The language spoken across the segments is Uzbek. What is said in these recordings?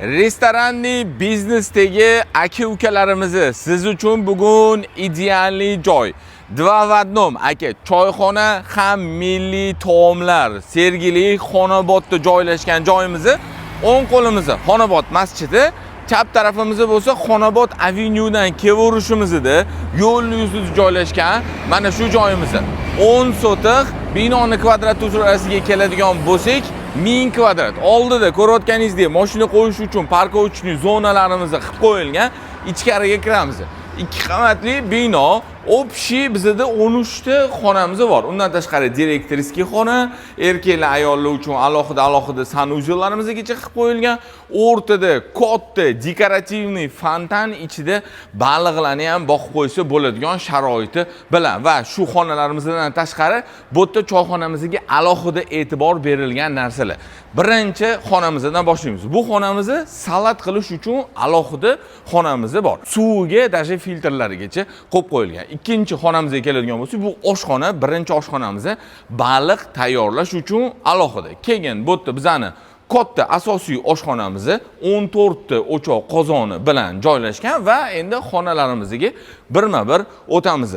Ресторанный biznesdagi aka ukalarimizni, siz uchun bugun идеальный joy. Два в одном, aka, choyxona ham milliy taomlar. Sergeli, Xonobodda joylashgan joyimizni, o'ng qo'limizda Xonobod masjidi, chap tarafimizda bo'lsa Xonobod avenyudan kelaverishimizda yo'lni yuzida joylashgan mana shu joyimiz. 10 sotix binoni kvadraturasiga keladigan bo'lsak, 1000 kvadrat. Oldida ko'rayotganingizdek, mashina qo'yish uchun парковочный zonalarimiz qilib qo'yilgan. Ichkariga kiramiz. Ikki qavatli bino, общий bizada 13 ta xonamiz bor. Undan tashqari директорский xona, erkaklar, ayollar uchun alohida alohida санузел larimizgacha qilib qo'yilgan. O'rtada katta декоративный fontan, ichida baliqlarni ham boqib qo'ysa bo'ladigan sharoiti bilan va shu xonalarimizdan tashqari bu yerda choyxonamizga alohida e'tibor berilgan narsalar. Birinchi xonamizdan boshlaymiz. Bu xonamizni salat qilish uchun alohida xonamiz bor. Suviga даже filtrlarigacha qo'yib qo'yilgan. Ikkinchi xonamizga keladigan bo'lsak, bu oshxona, birinchi oshxonamiz baliq tayyorlash uchun alohida. Keyin bu yerda bizani katta asosiy oshxonamiz 14 ta o'choq qozoni bilan joylashgan va endi xonalarimizga birma-bir o'tamiz.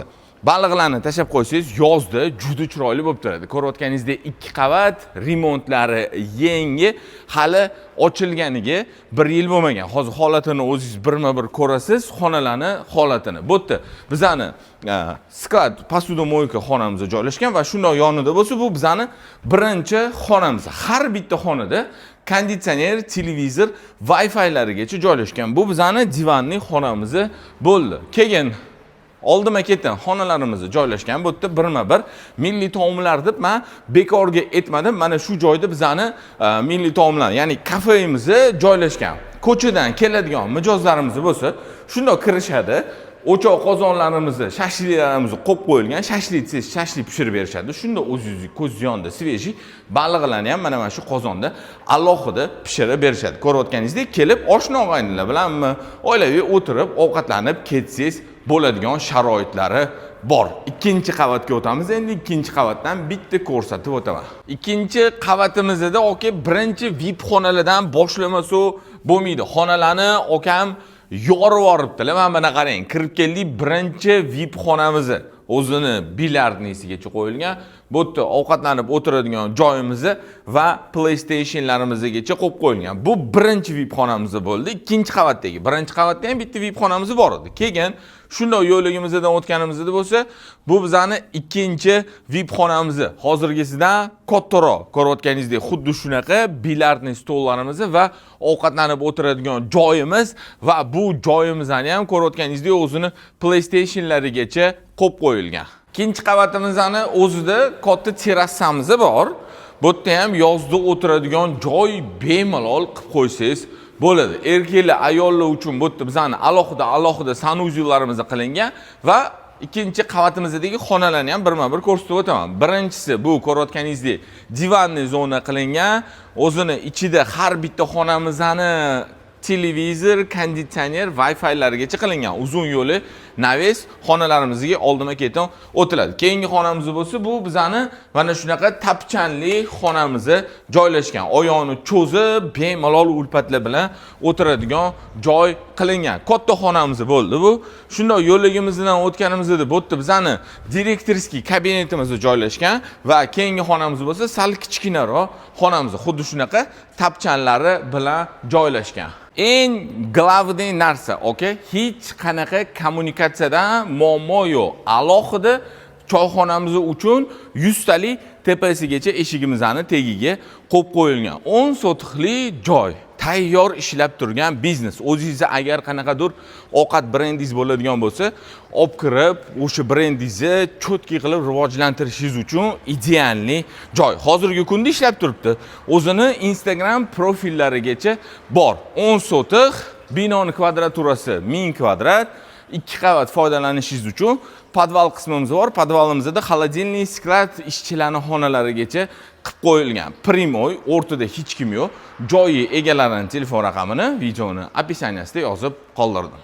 Baliqlarni tashlab qo'ysangiz, yozda juda chiroyli bo'lib turadi. Ko'rayotganingizdek, ikki qavat, remontlari yangi, hali ochilganiga bir yil bo'lmagan. Hozir holatini o'zingiz birma-bir ko'rasiz, xonalarni holatini. Bu yerda bizani склад, посудомойка xonamiz joylashgan va shundoq yonida bo'lsa, bu bizani birinchi xonamiz. Har bitta xonada konditsioner, televizor, Wi-Fi'larigacha joylashgan. Bu bizani диванный xonamiz bo'ldi. Keyin oldima ketin xonalarimiz joylashgan. Bu yerda birma bir milliy taomlar deb man bekorga aytmadim. Mana shu joyda bizani milliy taomlar, ya'ni kafemiz joylashgan. Ko'chadan keladigan mijozlarimiz bo'lsa, shundoq kirishadi. O'choq qozonlarimizni, shashliklarimizni qo'yib qo'yilgan. Shashlik desangiz, shashlik pishirib berishadi. Shunda o'zingizni ko'z yonida свежий baliqlarni ham mana shu qozonda alohida pishirib berishadi. Ko'rayotganingizdek, kelib oshna og'aynilar bilanmi, oilaviy o'tirib ovqatlanib ketsangiz bo'ladigan sharoitlari bor. Ikkinchi qavatga o'tamiz. Endi ikkinchi qavatdan bitta ko'rsatib o'taman. Ikkinchi qavatimizda, aka, birinchi VIP xonalardan boshlamasa bo'lmaydi. Xonalarni akam yorib yuboribdilar. Mana buni qarang. Kirib keldik, birinchi VIP xonamizni. O'zini бильярдный sigacha qo'yilgan. Bu yerda ovqatlanib o'tiradigan joyimizni va PlayStationlarimizgacha qo'yib qo'yilgan. Bu birinchi VIP xonamiz bo'ldi. Ikkinchi qavatdagi. Birinchi qavatda ham bitta VIP xonamiz bor edi. Keyin shundoq yo'ligimizdan o'tganimizda bo'lsa, bu bizani ikkinchi VIP xonamiz. Hozirgisidan kattaroq. Ko'rayotganingizdek, xuddi shunaqa бильярдный stollarimiz va ovqatlanib o'tiradigan joyimiz va bu joyimizni ham ko'rayotganingizdek, o'zini PlayStationlarigacha qo'yib qo'yilgan. Ikkinchi qavatimizni o'zida katta terrasamiz bor. Bu yerda ham yozda o'tiradigan joy bemalol qilib qo'ysangiz bo'ladi. Erkaklar, ayollar uchun bu yerda bizani alohida alohida санузел larimiz qilingan va ikkinchi qavatimizdagi xonalarni ham birma-bir ko'rsatib o'taman. Birinchisi bu ko'rayotganingizdek диванный zona qilingan. O'zini ichida har bitta xonamizni televizor, konditsioner, Wi-Fi'larigacha qilingan. Uzun yo'li навес xonalarimizga oldima ketin o'tiladi. Keyingi xonamiz bo'lsa, bu bizani mana shunaqa tapchanli xonamiz joylashgan. Oyoqni cho'zib, bemalol ulpatlar bilan o'tiradigan joy qilingan. Katta xonamiz bo'ldi bu. Shundoq yo'ligimizdan o'tganimizda bu yerda bizani директорский kabinetimiz joylashgan va keyingi xonamiz bo'lsa, sal kichkinaroq xonamiz. Xuddi shunaqa tapchanlari bilan joylashgan. Eng главный narsa, okey, hech qanaqa kommunikatsiyadan muammo yo'q. Alohida choyxonamiz uchun 100 talik tepasigacha eshigimizni tagiga qo'yib qo'yilgan. 10 sotixli joy. Tayyor ishlab turgan biznes. O'zingizni agar qanaqadir ovqat brendingiz bo'ladigan bo'lsa, olib kirib, o'sha brendingizni чётко qilib rivojlantirishingiz uchun идеальный joy. Hozirgi kunda ishlab turibdi. O'zini Instagram profillarigacha bor. 10 sotix, binoni kvadraturasi 1000 kvadrat, ikki qavat foydalanishingiz uchun podval qismimiz bor. Podvalimizda холодильник, склад, ishchilarning xonalarigacha qilib qo'yilgan. Прямой, o'rtada hech kim yo'q. Joyi egalarining telefon raqamini videoni описание sida yozib qoldirdim.